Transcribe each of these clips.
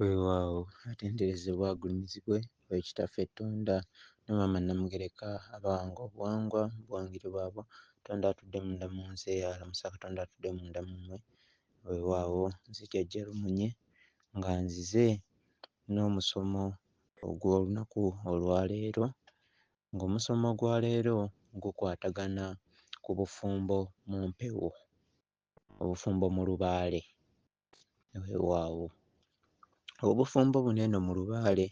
Weewaawo atenderezebwe agulumizibwe oyo Kitaffe Ttonda ne Maama Nnamugereka abawanga obuwangwa mu buwangiri bwabwo, Katonda atudde munda mu nze alamusa Katonda atudde munda mu mmwe. Weewaawo nze Jjajja Lumunye nga nzize n'omusomo ogw'olunaku olwaleero, ng'omusomo gwa leero gukwatagana ku bufumbo mu mpewo, obufumbo mu lubaale. Weewaawo obufumbo buno eno mu lubaale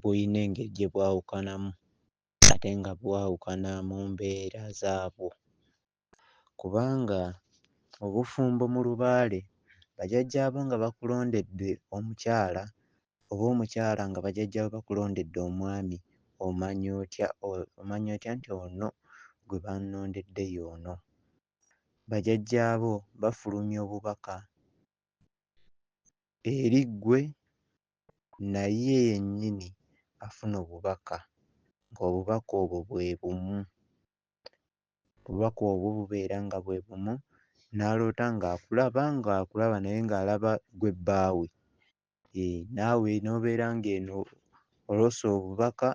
buyina engeri gye bwawukanamu ate nga bwawukana mu mbeera zaabwo, kubanga obufumbo mu lubaale bajjajjaabo nga bakulondedde omukyala oba omukyala nga bajjajjaabo bakulondedde omwami, omanya otya omanya otya nti ono gwe bannondedde y'ono? Bajjajjaabo bafulumya obubaka eri ggwe naye yennyini afuna obubaka, ng'obubaka obwo bwe bumu. Obubaka obwo bubeera nga bwe bumu n'aloota ng'akulaba ng'akulaba naye ng'alaba ggwe bbaawe, hee naawe n'obeera ng'eno oloose obubaka,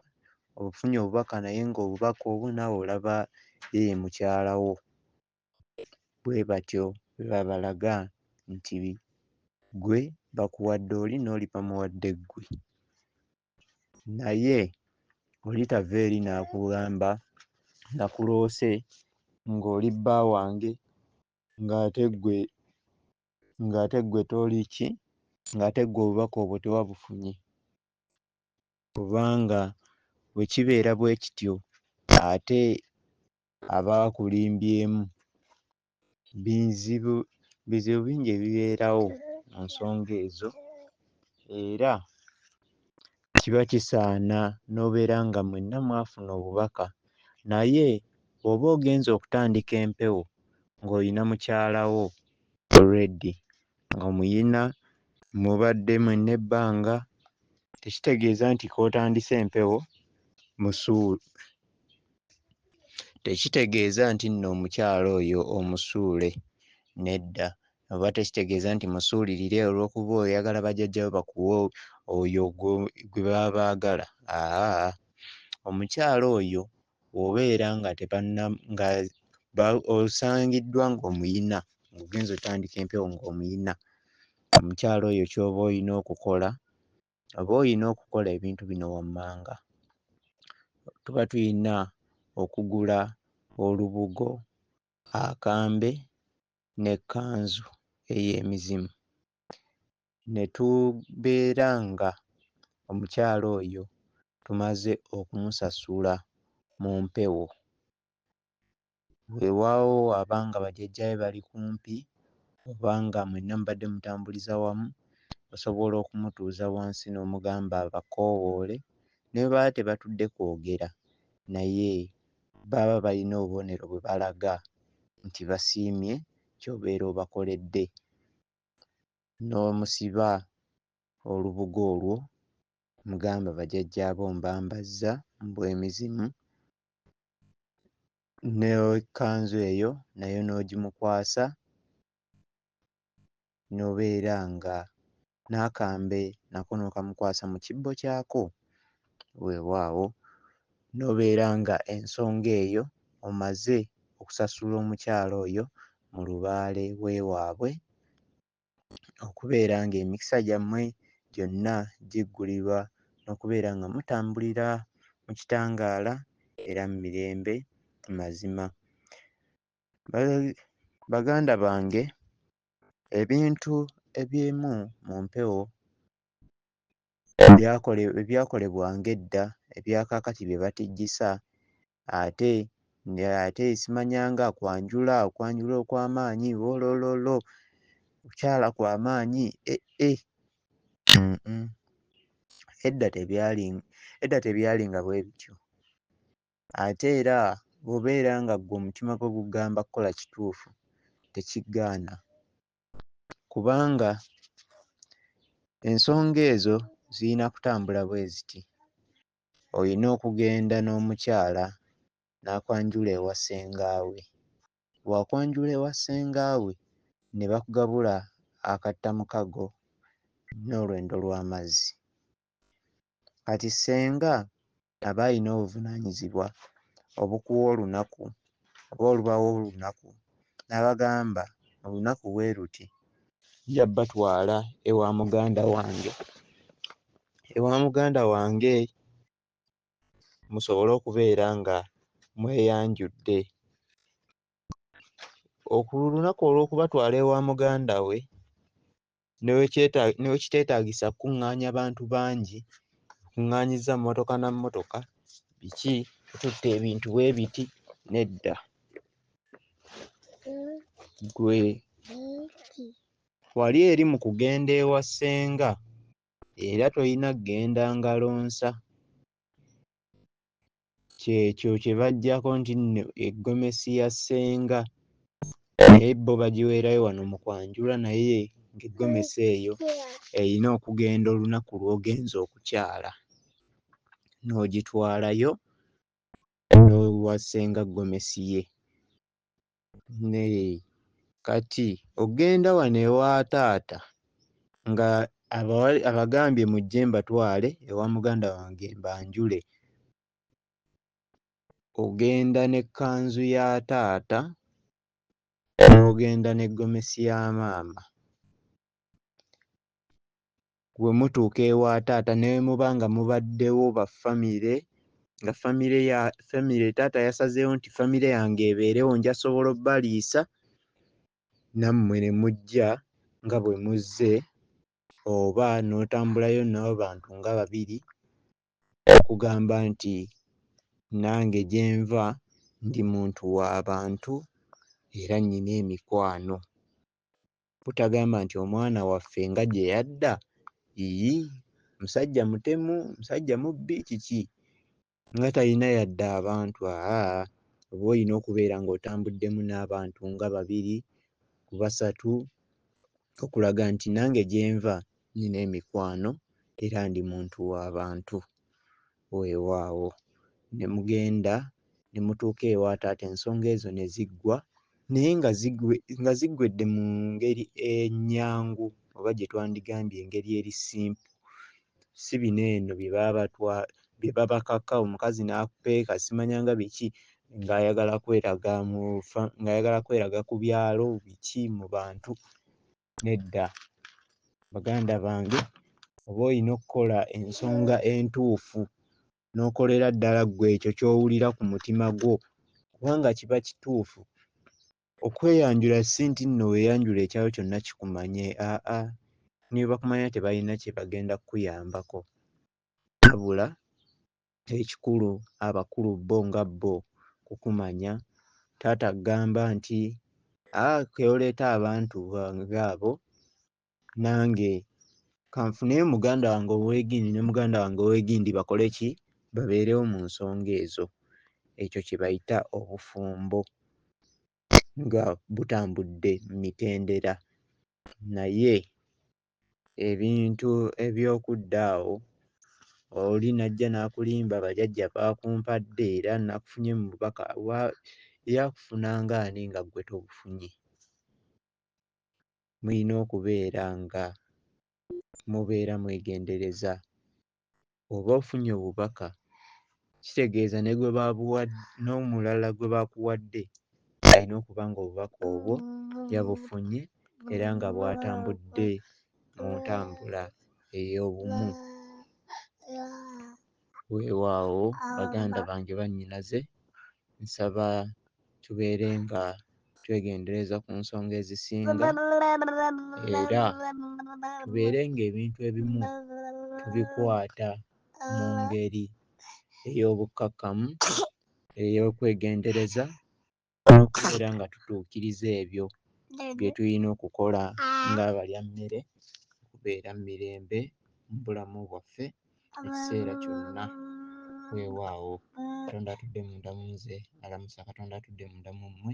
ofunye obubaka naye ng'obubaka obwo naawe olaba ye ye mukyala wo. Bwe batyo bwe babalaga nti ggwe bakuwadde oli n'oli bamuwadde ggwe. Naye oli tava eri n'akugamba nakuloose ng'oli bba wange ng'ate ggwe ng'ate ggwe toli ki ng'ate ggwe obubaka obwo tewabufunye, kubanga bwe kibeera bwe kityo ate aba akulimbyemu. Bizibu bizibu bingi ebibeerawo mu nsonga ezo era kiba kisaana n'obeera nga mwenna mwafuna obubaka naye bw'oba ogenze okutandika empewo ng'oyina mukyala wo already ng'omuyina mubadde mwenna ebbanga, tekitegeeza nti k'otandise empewo musuule tekitegeeza nti nno omukyala oyo omusuule, nedda, oba tekitegeeza nti musuulirire olw'okuba oyagala bajjajja bo bakuwe oyo gwe baba baagala, aa omukyala oyo bw'obeera nga tebanna nga osangiddwa ng'omuyina ng'ogenze ottandika empewo ng'omuyina, omukyala oyo ky'oba oyina okukola, oba oyina okukola ebintu bino wammanga. Tuba tuyina okugula olubugo, akambe n'ekkanzu ey'emizimu ne tubeera nga omukyala oyo tumaze okumusasula mu mpewo. Weewaawo aba nga bajjajja be bali kumpi oba nga mwenna mubadde mutambuliza wamu, osobola okumutuuza wansi n'omugamba abakoowoole ne bwe baba tebatudde kwogera naye baba balina obubonero bwe balaga nti basiimye ky'obeera obakoledde, n'omusiba olubugo olwo mugamba bajjajjaabo mbambazza mu bw'emizimu n'ekkanzu eyo nayo n'ogimukwasa n'obeera nga n'akambe nako n'okamukwasa mu kibbo kyako, weewaawo n'obeera nga ensonga eyo omaze okusasula omukyala oyo mu lubaale w'ewaabwe okubeera ng'emikisa gyammwe gyonna giggulirwa n'okubeera nga mutambulira mu kitangaala era mu mirembe mu mazima. Baganda bange ebintu ebimu mu mpewo ebyakolebwanga edda ebya kaakati bye batijjisa ate ate simanyanga kwanjula, okwanjula okw'amaanyi woolololo, kukyala kw'amaanyi eh eh Edda tebyali edda tebyalinga bwe bityo. Ate era bw'obeera nga ggwe omutima gwo gukugamba kkola kituufu tekigaana kubanga ensonga ezo ziyina kutambula bwe ziti: oyina okugenda n'omukyala n'akwanjula ewa ssengaawe, bw'akwanjula ewa ssengaawe ne bakugabula akattamukago n'olwendo lw'amazzi. Kati ssenga aba alina obuvunaanyizibwa obukuwa olunaku oba olubawa olunaku n'abagamba olunaku bwe luti nja bbatwala ewa muganda wange, ewa muganda wange musobole okubeera nga mweyanjudde. Olunaku olw'okubatwala ewa muganda we ne bwe kiteetaagisa kukuŋŋaanya bantu bangi, kuŋŋaanyizza mmotoka na mmotoka, biki, tututte ebintu bwe biti, nedda. Ggwe wali eri mu kugenda ewa ssenga era toyina ggenda ngalo nsa. Kyekyo kye baggyako nti nno eggomesi ya ssenga naye bo bagiweerayo wano mu kwanjula naye ng'eggomesi eyo erina okugenda olunaku lw'ogenze okukyala n'ogitwalayo n'owa ssenga ggomesi ye. Kati ogenda wano ewa taata nga abagambye mujje mbatwale ewa muganda wange mbanjule, ogenda n'ekkanzu ya taata n'ogenda ne ggomesi ya maama. Bwe mutuuka ewa taata ne bwe muba nga mubaddewo ba ffamire nga ffamire ya ffamire taata yasazeewo nti ffamire yange ebeerewo nja ssobola obbaliisa, nammwe ne mujja nga bwe muzze oba n'otambulayo n'abantu nga babiri okugamba nti nange gye nva ndi muntu wa bantu era nnyina emikwano. Butagamba nti omwana waffe nga gye yadda, yii musajja mutemu, musajja mubbi kiki, nga talina yadde abantu, aa oba olina okubeera ng'otambuddemu n'abantu nga babiri ku basatu okulaga nti nange gye nva nnina emikwano era ndi muntu wa bantu. Weewaawo ne mugenda ne mutuuka ewa taata ensonga ezo ne ziggwa naye nga ziggwedde mu ngeri ennyangu oba gye twandigambye engeri eri simple. Si bino eno bye baba bye babakaka omukazi n'akupeeka simanyanga biki ng'ayagala kweraga mu ng'ayagala kweraga ku byalo biki mu bantu, nedda. Baganda bange oba olina okkola ensonga entuufu n'okolera ddala ggwe ekyo ky'owulira ku mutima gwo kubanga kiba kituufu. Okweyanjula si nti nno weeyanjula ekyalo kyonna kikumanye, aa ne bwe bakumanya tebalina kye bagenda kkuyambako. Wabula ekikulu abakulu bo nga bo kukumanya, taata akugamba nti aa k'oleete abantu bange abo nange kanfuneyo muganda wange ow'egindi ne muganda wange ow'egindi bakole ki? Babeerewo mu nsonga ezo. Ekyo kye bayita obufumbo nga butambudde mu mitendera naye ebintu eby'okudda awo oli n'ajja n'akulimba bajjajja baakumpadde era nakufunye mu bubaka ye akufuna ng'ani nga ggwe tobufunye? Mulina okubeera nga mubeera mwegendereza. Bw'oba ofunye obubaka kitegeeza ne gwe baabuwa n'omulala gwe baakuwadde alina okuba ng'obubaka obwo yabufunye era nga bw'atambudde mu ntambula ey'obumu. Weewaawo baganda bange bannyinaze nsaba tubeere nga twegendereza ku nsonga ezisinga era tubeere ng'ebintu ebimu tubikwata mu ngeri ey'obukkakkamu, ey'okwegendereza n'okubeera nga tutuukiriza ebyo bye tulina okukola ng'abalyammere okubeera mu mirembe mu bulamu bwaffe ekiseera kyonna. Weewaawo Katonda atudde munda mu nze alamusa Katonda atudde munda mu mmwe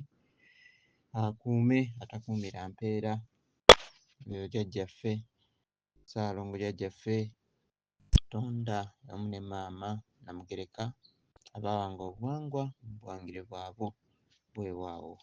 akuume atakuumira mpeera oyo jjajjaffe Ssaalongo jjajjaffe Tonda wamu ne maama Namugereka abaawanga obuwangwa mu buwangire bwabwo. Weewaawo.